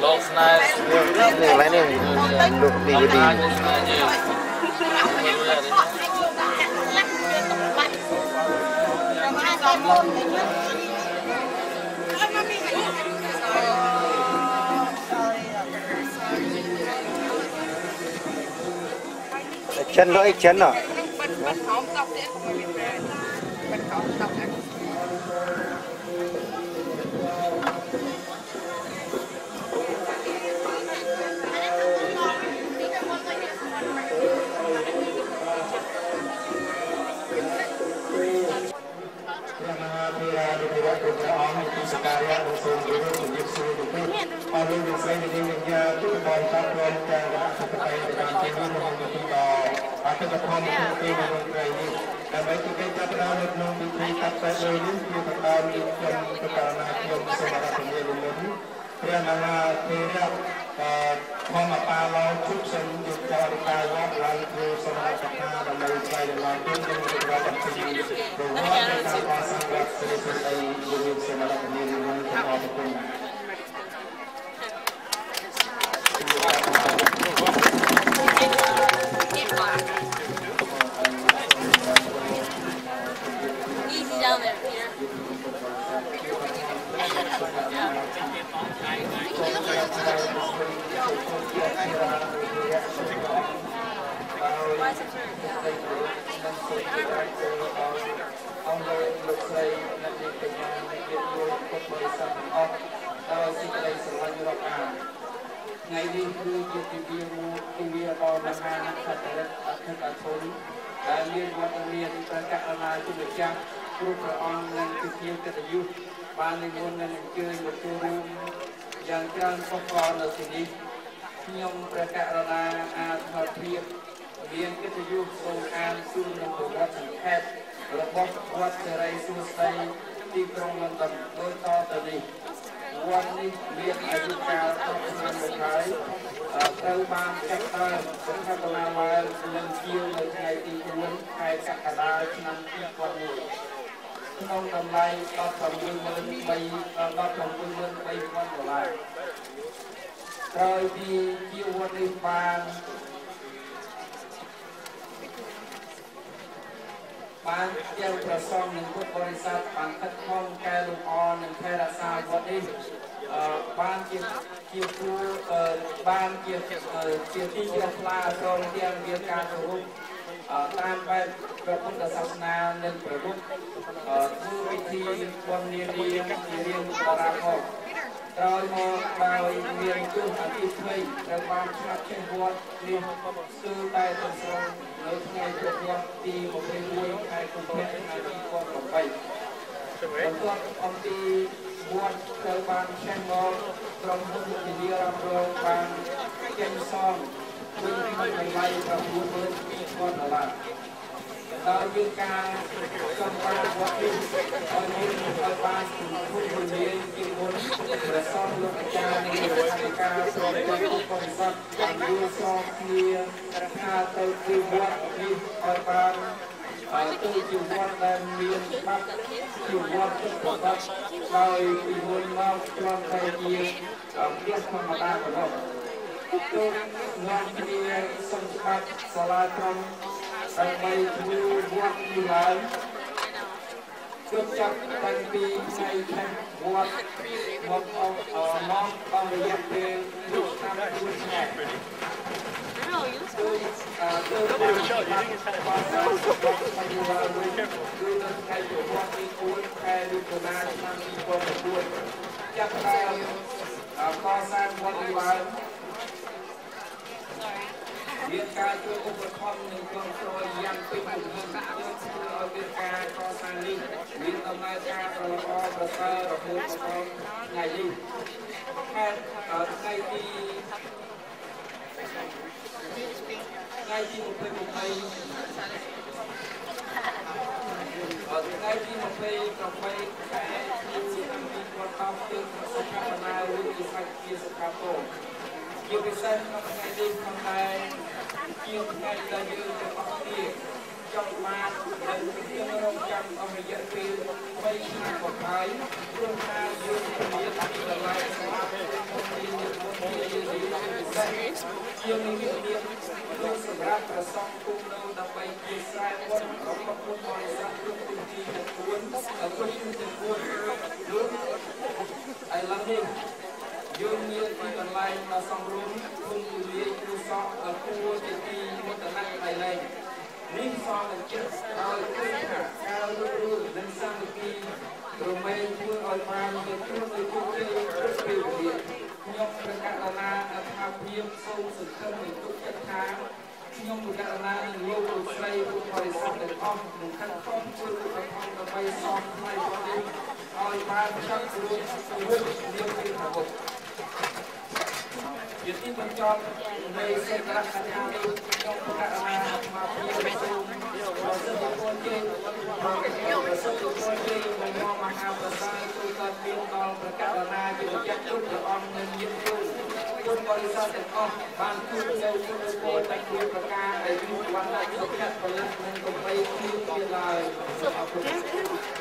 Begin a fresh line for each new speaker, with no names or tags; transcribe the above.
លោកស្នេហ៍
នេះកន្លែងនេះលក់ DVD
ស្នេហ៍យើង
chân lưỡi chân rồi.
Easy down there, Peter.
ថ្ងៃនេះគឺជាទិវាមួយទិវាដ៏មហានក្ខត្តរិទ្ធអធិកអធិដែលមានវត្តមានព្រះករុណាជាម្ចាស់គ្រប់ព្រះអង្គនិងជាភ្ញៀវកិត្តិយសបាននិមន្តនិងអញ្ជើញមកចូលរួមយ៉ាងច្រើនផុសផុលនៅទីនេះខ្ញុំព្រះករុណាអាត្មាភាពមានកិត្តិយសសូមអានជូននូវប្រវត្តិសង្ខេបរបស់វត្តសិរីសួស្តីទីក្រុងលន់ដុនដូចតទៅនេះវត្តនេះមានអាយុកាល10ឆ្នាំមកហើយត្រូវបានចាត់ដើមស្ថាបនាឡើងនិងជាវនៅថ្ងៃទី4ខែកក្កដាឆ្នាំ2001ក្នុងតម្លៃ163,000ដុល្លារក្រោយពីជាវត្តនេះបានទាំងប្រសងនិងពុទ្ធបរិស័ទបានខិតខំកែលម្អនិងថែរក្សាវត្តនេះបានជាគួរបានជាទីជ្រះថ្លាព្រមទាំងមានការគោរពតាមបែបព្រះពុទ្ធសាសនានិងប្រពន្ធធ្វើពិធីបុណ្យនានាជារៀងដរាបមកក្រោយមកដោយមានគ្រោះអគ្គិភ័យត្រូវបានឆាបឆេះវត្តនេះស្ទើរតែទាំងស្រុងនៅថ្ងៃព្រហស្បតិ៍ទី21ខែកុម្ភៈឆ្នាំ2008បន្ទាប់អំពីវត្តត្រូវបានឆេះមកក្រុមហ៊ុនធានារ៉ាប់រងបានចេញសងវិញក្នុងតម្លៃ92000ដុល្លារដោយមានការចង់បានវត្តនេះឲ្យមានឲ្យបានធំទូលាយជាងមុនព្រះសង្ឃលោកអាចារ្យនិងលោកអធិការព្រមទាំងពុទ្ធបរិស័ទបានយល់ស្របគ្នាថាទៅទីវត្តនេះឲ្យបានទៅជាវត្តដែលមានច្បាប់ជាវត្តពិតប្រាកដដោយពីមុនមកគ្រាន់តែជាផ្ទះធម្មតាប៉ុណ្ណោះទើបនាំគ្នាសុំច្បាប់សាលាក្រុងដើម្បីធ្វើវត្តនេះឡើងជប់ចាប់តាំងពីថ្ងៃឆេះវត្តមកអស់មកអស់រយៈពេល1ឆ្នាំ4ខែគឺទៅបានបានគឺនៅថ្ងៃព្រហស្បតិ៍ទី4ខែមិថុនាឆ្នាំ2009ចាប់ផ្ដើមកសាងវត្តនេះឡើងមានការជួយឧបត្ថម្ភនិងគាំទ្រយ៉ាងពេញទំហឹងធ្វើឲ្យមានការកសាងនេះមានដំណើរការដ៏ល្អប្រសើររហូតមកដល់ថ្ងៃនេះខែថ្ងៃទី28ថ្ងៃទី28ខែធ្នូឆ្នាំ2010ទើបស្ថាបនារួចជាស្រេចជាស្ថាពរជាពិសេសក្នុងថ្ងៃនេះផងដែរជាថ្ងៃដែលយើងទាំងអស់គ្នាចង់បាននិងយើងរងចាំអស់រយៈពេល3ឆ្នាំមកហើយព្រោះថាយើងមានតម្លៃសម្រាប់ទីនិមន្ត ជានិមិត្តមានគឺសម្រាប់ប្រសង់គុំនៅ ដើម្បីជាស្រែបុណ្យរបស់ពុទ្ធបរិស័ទគ្រប់ទិសទីទាំង4 គ្រប់ទិសទាំង4។ លោកឥឡូវនេះយើងមានទីកន្លែងដ៏សមរម្យ ធំទូលាយ គួរសក់គួរជាទីមោទនៈ។ កន្លែងនេះសបញ្ជាក់ឲ្យឃើញថា ការរួបរួមនិងសាមគ្គីរមែងធ្វើឲ្យបានទទួលនូវជោគជ័យគ្រប់ពេលវេលា។ ខ្ញុំប្រកាសណាអត្ថាភាពសូមសង្ឃឹមនិងទុកចិត្តថា ខ្ញុំប្រកាសណានឹងលោកលោកស្រីពុទ្ធបរិស័ទទាំងអស់ នឹងខិតខំធ្វើឧបត្ថម្ភដើម្បីសងថ្លៃវត្តនេះឲ្យបានឆាប់រួចរួចនាពេលខាងមុខ។ ជាទីបញ្ចប់នៃសេចក្ដីកថានេះ ខ្ញុំប្រកាសណាអាត្មាភាពសូមប្រសិទ្ធពរជ័យ ប្រសិទ្ធពរជ័យមមហាប្រសើរជួយកើតមានដល់ប្រកាសណាជាម្ចាស់គ្រប់ព្រះអង្គ និងញាតិញោមពុទ្ធបរិស័ទទាំងអស់ បានជួបនៅគុណពរទាំង4ប្រការ អាយុ វណ្ណៈ សុខៈ ពលៈ និងកុំបីឃ្លៀងឃ្លាតឡើយ។ អរគុណ។